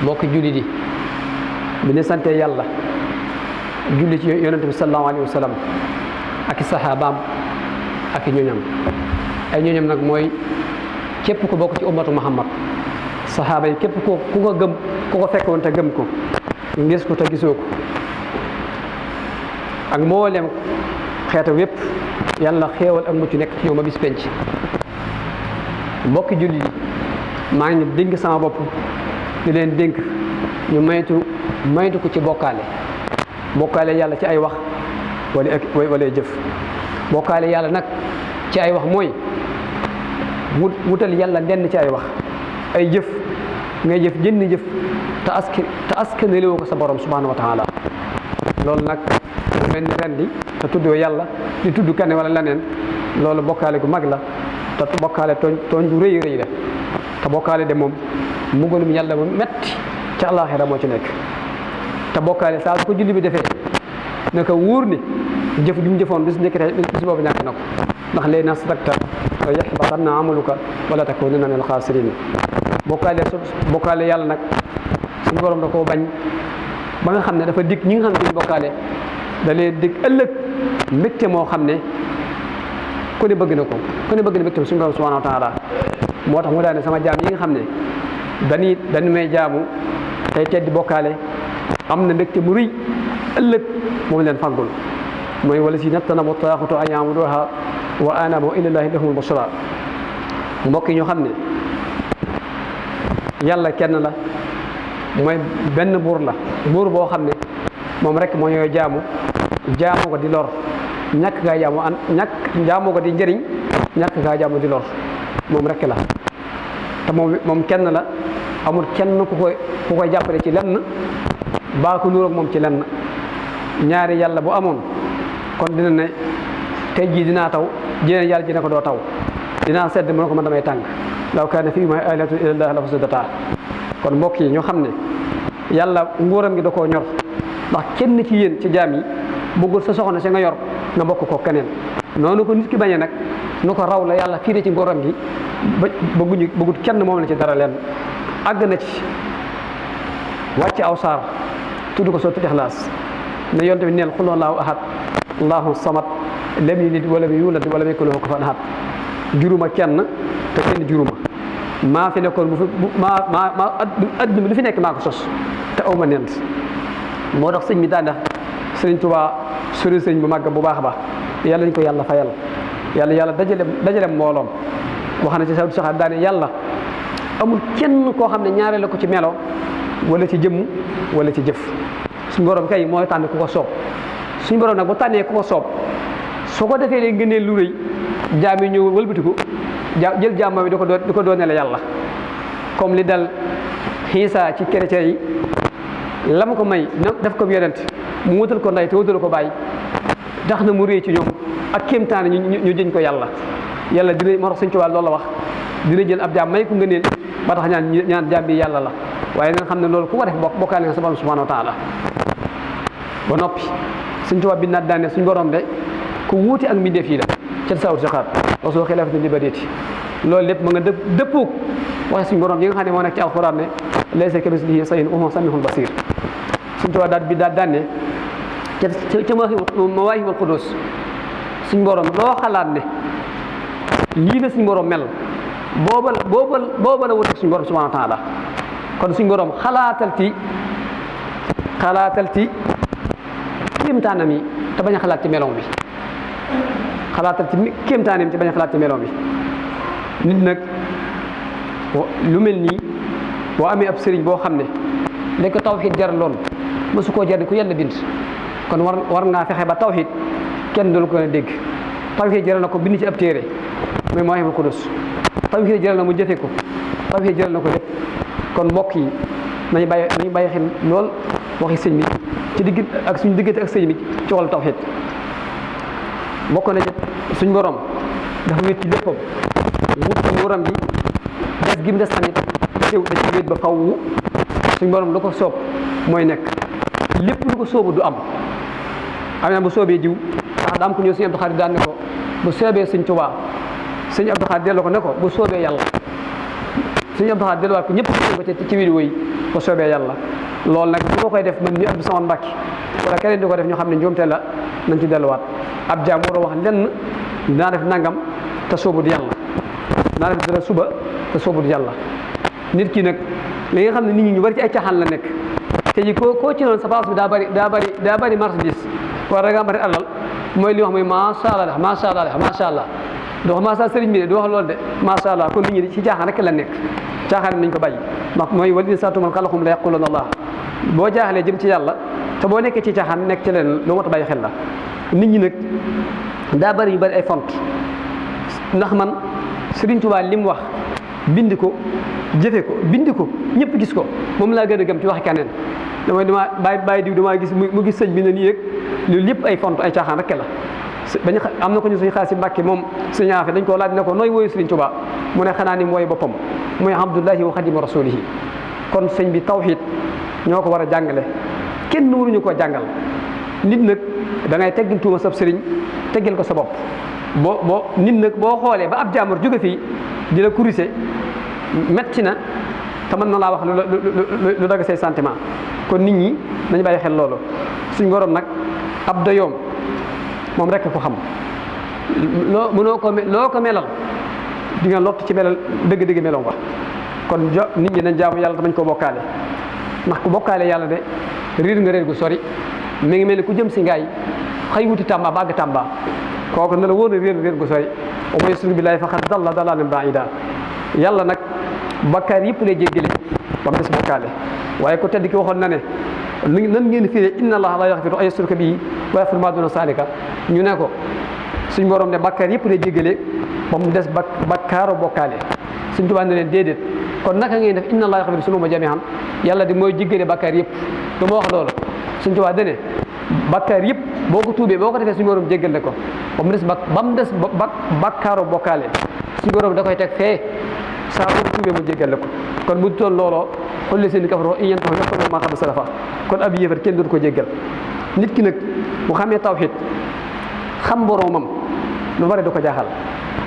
mbokki julli di bi ñu sante yàlla julli ci yonent bi sallallahu alayhi wa sallam ak i saxaabaam ak i ñoñam ay ñoñam nag mooy képp ku bokk ci ummatu muhammad saxaaba yi képp ku ko gëm ku ko fekkoon te gëm ko ngis ko te gisoo ko ak mboolem xeetu wépp yàlla xéewal ak mucc nekk ci yow ma bis penc mbokki julli yi maa ngi dénk sama bopp di leen dénk ñu maytu ko ci bokkaale yàlla ci ay wax wala jëf bokkaale yàlla nag ci ay wax mooy wutal yàlla lenn ci ay wax ay jëf ngay jëf jënn jëf te askanalewu ko sa borom subhanahu wa taala loolu nag mu mel ni rendi te tuddoo yàlla di tudd kenn wala leneen loolu bokkaale gu mag la te bokkaale tooñ bu rëy rëy la te bokkaale de moom mbugalum yàlla mu metti ci àllaaxira moo ci nekk te bokkaale saa su ko julli bi defee naka wóor ni jëf ju mu jëfoon bis nekk tey bis boobu ñàkk na ko ndax léegi na sadaqta wa yaxbatanna amaluka wala takunanna minal xaasiriin bokkaale yàlla nag suñu borom da koo bañ ba nga xam ne dafa dig ñi nga xam ne duñ bokkaale da leen dig ëllëg mbégte moo xam ne ku ne bëgg na ko ku ne bëgg na mbégte suñu borom subhanahu wa taala moo tax mu daane sama jaam yi nga xam ne dañu may jaamu tey teddi bokkaale am na mbégte mu rëy ëllëg moom leen fàggul mooy wala si nattanabu taaxutu an yaabuduha wa anabu ilallahi lahumul bushra mbokk yi ñu xam ne yàlla kenn la mooy benn buur la buur boo xam ne moom rek moo ñooy jaamu ko di lor ñàkk gaa jaamu ko di njëriñ ñàkk gaa jaamu di lor moom rek la te moom kenn la amul kenn ku koy jàppale ci lenn baa ko nuroog moom ci lenn ñaari yàlla bu amoon kon dina ne tey jii dinaa taw jeneen yàlla ji ne ko doo taw dinaa sedd mu ne ko man damay tàng law kaana fiihimaa aalatun illallaah la fasadataa kon mbokk yi ñu xam ne yàlla nguuram gi da koo ñor ndax kenn ci yéen ci jaam yi bëggul sa soxna si nga yor nga bokk ko keneen noonu ko nit ki bañee nag nu ko raw la yàlla fiire ci nguuram gi bëggut kenn moom la ci dara leen àgg na ci wàcc aw saar tudd ko sootu Ixlaas ne yonte bi neel xul wallaahu ahad allahu samad lam yalid walam yulad walam yakun lahu kufuwan ahad juruma kenn te kenn juruma maa fi nekkoon adduna bi lu fi nekk maa ko sos te aw ma nent moo tax sëñ bi daan sëriñ Tuubaa sori sëñ bu màgg bu baax a baax yàlla ñu ko yàlla fayal yàlla dajale mbooloom wax na ci sa saxaar daane yàlla amul kenn koo xam ne ñaareel la ko ci melo wala ci jëmm wala ci jëf suñu borom kay mooy tànn ku ko soob suñu borom nag bu tànnee ku ko soob soo ko defee léegi ngëneel lu rëy jaam yi ñëw wëlbatiku jël jaam bi di ko doonele yàlla comme li dal Xiisa ci chrétien yi la ma ko may def ko yonent mu wutal ko ndey te wutalu ko bàyyi tax na mu rëy ci ñoom ak kéemtaan ñu jëñ ko yàlla dina moo tax Sëñ Tuubaa loolu la wax dina jël ab jaam may ko ngëneel ba tax ñaan jaam bi yàlla la waaye na nga xam ne loolu ku ko def bokkaale nga sa borom subhanahu wa taala ba noppi Sëñ Tuubaa bi naat daane suñ borom de ku wuute ak mbindeef yi la ca sawut saxaar wasoo xilaaf di libadeeti loolu lépp ma nga dëppoog waxe suñ borom yi nga xam ne moo nekk ci alxuraan ne laysa kamislihi shay'un wa huwa samiul basir Sëñ Tuubaa daal daane ca mawaahibul quddus suñ borom loo xalaat ne lii la suñ borom mel booba la wuute suñ borom subhanahu wa taala kon suñ borom xalaatal ci kéemtaanam yi te bañ a xalaat ci meloom bi xalaatal ci kéemtaanam ci bañ a xalaat ci meloom bi nit nag lu mel nii boo amee ab sëriñ boo xam ne léegi ko tawxiid jar lool mësu koo jar ku yàlla bind kon war ngaa fexe ba tawxiid kenn du la ko dégg tawxiid jaral na ko bind ci ab téere mooy Mawaahibul Quddus tawxiid jaral na mu jëfe ko tawxiid jaral na ko lépp kon mbokk yi nañu bàyyi xel lool waxi sëñ bi ci digg ak suñu diggante ak sëñ bi ci wàllu tawxiid bokk na ci suñ borom dafa wét ci léppam wut ci nguuram gi des gi mu des tamit teew da ci wét ba faw suñ borom lu ko soob mooy nekk lépp lu ko soobu du am na bu soobee jiw ndax da am ko ñëw sëñ Abdou Khadre daan ne ko bu soobee sëñ Tuubaa sëñ Abdou Khadre delloo ko ne ko bu soobee yàlla suñu Abdou Khadre delluwaat ko ñëpp ko ci vidéo yi ko soobee yàlla loolu nag bu ma koy def man ni Abdou Samane Mbacke wala keneen di ko def ñoo xam ne njuumte la nañ ci delluwaat ab jaam war a wax lenn dinaa def nangam te soobu di yàlla dinaa def dara suba te soobu di yàlla nit ki nag li nga xam ne nit ñi ñu bari ci ay caaxaan la nekk te ji koo ci noonu sa place bi daa bari marchandise war da nga bari alal mooy li wax mooy macha allah macha allah macha allah du wax macha sëriñ bi de du wax loolu de macha allah kon nit ñi ci caaxaan rek la nekk caaxaan nañ ko bàyyi ndax mooy wali saatuman xalaxum la yaquluna allah boo jaaxalee jëm ci yàlla te boo nekkee ci caaxaan nekk ci leen lu mat a bàyyi xel la nit ñi nag daa bari yu bari ay font ndax man Sëriñ Tuubaa li mu wax bind ko jëfe ko bind ko ñëpp gis ko moom laa gën a gëm ci waxi keneen dama bàyyi diw damaa gis mu gis sëñ bi ne nii rek loolu yëpp ay font ay caaxaan rek la bañ am na ko ñu suñu xaasi Mbàkke moom suñu affaire dañ koo laaj ne ko nooy woyu Sëriñ Tuubaa mu ne xanaa ni mooy boppam mooy abdullahi wa xadimu rasulihi kon sëñ bi tawxiid ñoo ko war a jàngale kenn waruñu koo jàngal nit nag da ngay teggil tuuma sab sëriñ teggil ko sa bopp boo nit nag boo xoolee ba ab jaamur jóge fii di la kurise metti na te mën na laa wax lu dagg say sentiment kon nit ñi nañu bàyyi xel loolu suñ borom nag ab doyoom moom rekk ko xam loo ko melal di nga lott ci melal dëgg-dëgg meloom ba kon nit ñi nañ jaamu yàlla te bañ koo bokkaale ndax ku bokkaale yàlla de réer nga réer gu sori mi ngi mel ni ku jëm si ngaay xëy wuti Tamba ba àgg Tamba kooku na la wóor na réer gu sori wa man yushrik billaahi faqad dalla dalaalan ba'iida yàlla nag bakkaar yëpp lay jéggale ba mu des bokkaale waaye ku tedd ki waxoon na ne nan ngeen firee inna allaha laa yaxfiru an yushraka bihi wa yaxfiru maa duuna zaalika ñu ne ko suñ borom ne bakkaar yëpp lay jéggale ba mu des bakkaaru bokkaale suñ Tuubaa ne leen déedéet kon naka ngeen def inna allaha yaxfiru zunuuba jamii'an yàlla di mooy jéggale bakkaar yëpp du ma wax loolu suñ Tuubaa dane bakkaar yëpp boo ko tuubee boo ko defee suñu borom jéggal na ko ba mu des bakkaaru bokkaale suñu borom da koy teg fee saa boo ko tuubee mu jéggal la ko kon bu toll looloo xul li seen kafaroo in yantahu yakfir maa qad salafa kon ab yéefar kenn dootu ko jéggal nit ki nag bu xamee tawxiid xam boromam lu bari du ko jaaxal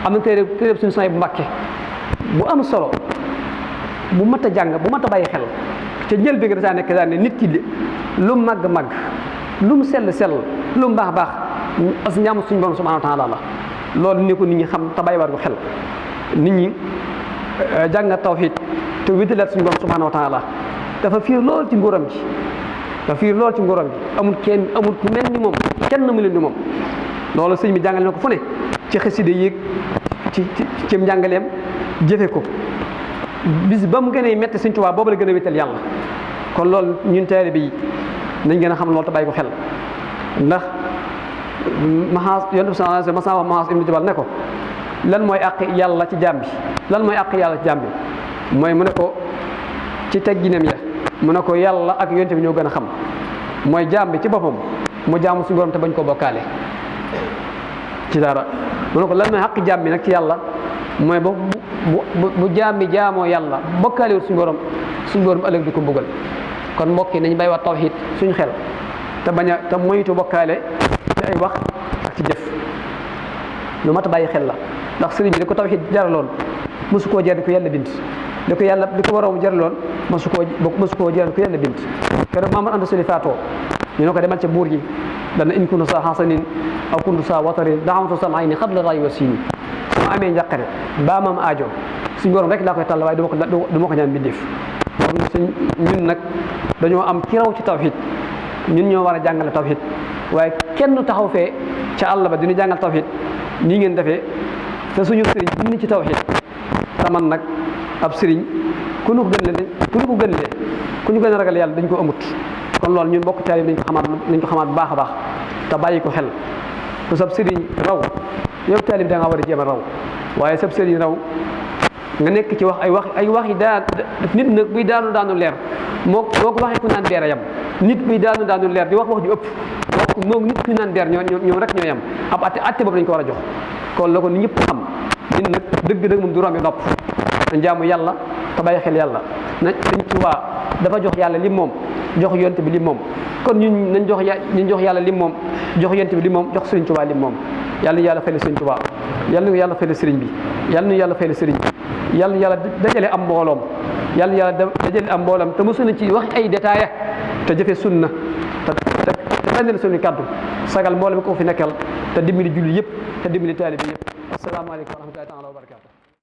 am na téere suñu sony bu Mbàkke bu am solo bu mat a jàng bu mat a bàyyi xel te njël bi nga da saa nekk daal ne nit ki lu màgg lu mu sell lu mu baax as ñaamu suñu borom subhanahu wa taala la loolu ni ko nit ñi xam te bàyyiwaat ko xel nit ñi jàng tawxiid te wéetalaat suñu borom subhanahu wa taala dafa fiir lool ci nguuram gi amul ku mel ni moom kenn mu leen ni moom loolu sëñ bi jàngale na ko fu ne ci xasida yéeg ci njàngaleem jëfe ko bis ba mu gënee metti Sëñ Tuubaa boobu la gën a wéetal yàlla kon loolu ñun taalibe yi nañ gën a xam loolu te bàyyi ko xel ndax yonent bi sallallahu alayhi wa sallam wax Maas ibnu Jabal ne ko lan mooy àq yàlla ci jaam bi mooy mu ne ko ci tegginam ya mu ne ko yàlla ak yonent bi ñoo gën a xam mooy jaam bi ci boppam mu jaamu suñu borom te bañ ko bokkaale ci dara mu ne ko lan mooy àq jaam bi nag ci yàlla mooy bu jaam bi jaamoo yàlla bokkaalewul suñu borom ëllëg di ko mbugal kon mbokk yi nañu bàyyi waat tawxiid suñu xel te moytu bokkaale ci ay wax ak ci jëf lu mat a bàyyi xel la ndax sëriñ bi da ko tawxiid jaraloon mosu koo jar di ko yàlla bind li ko waroon jaraloon mosu koo jaral ko yàlla bind keroog Maamar Anta Sali faatoo ñu ne ko demal ca buur ji dana in kuntu sa xasanin aw kuntu sa watarin daxamtu sal ayni xabla raay wa siini su ma amee njàqare baa maam aajo suñu borom rek laa koy tàll waaye du ma ko ñaan mbindéef ñun nag dañoo am ki raw ci tawxiid ñun ñoo war a jàngale tawxiid waaye kenn taxaw fee ca àll ba dinu jàngal tawxiid nii ngeen defee te suñu sëriñ bind ci tawxiid te man nag ab sëriñ ku ñu gën a ragal yàlla dañ ko amut kon loolu ñun bokk taalibe nañ ko xamaat bu baax a baax te bàyyi ko xel ku sab sëriñ raw yow taalibe da nga war a jéem a raw waaye sab sëriñ raw nga nekk ci wax ay wax yi nit nag buy daanu leer moo ko waxee ku naan beer a yam nit buy daanu leer di wax ju ëpp moom nit ku naan beer ñoom rek ñoo yam ab atte boobu lañ ko war a jox kon la ko nit ñëpp xam nit nag dëgg moom du rombi nopp na jaamu yàlla te bàyyi xel yàlla na Sëñ Tuubaa dafa jox yàlla lim moom jox yonent bi lim moom kon ñun nañ jox yàlla lim moom jox yonent bi lim moom jox Sëriñ Tuubaa lim moom yàlla fay la Sëriñ Tuubaa yàlla na yàlla fay la sëriñ bi yàlla na yàlla fay la sëriñ bi yàlla yàlla dajale am mbooloom yàlla yàlla dajale am mbooloom te mosu nañ ci wax ay détails te jëfe sunna te andil suñu kàddu sagal mboolem ko fi nekkal te dimbali julli yëpp te dimbali taalibi yëpp asalaamaaleykum wa rahmatullahi taala wa barakaatu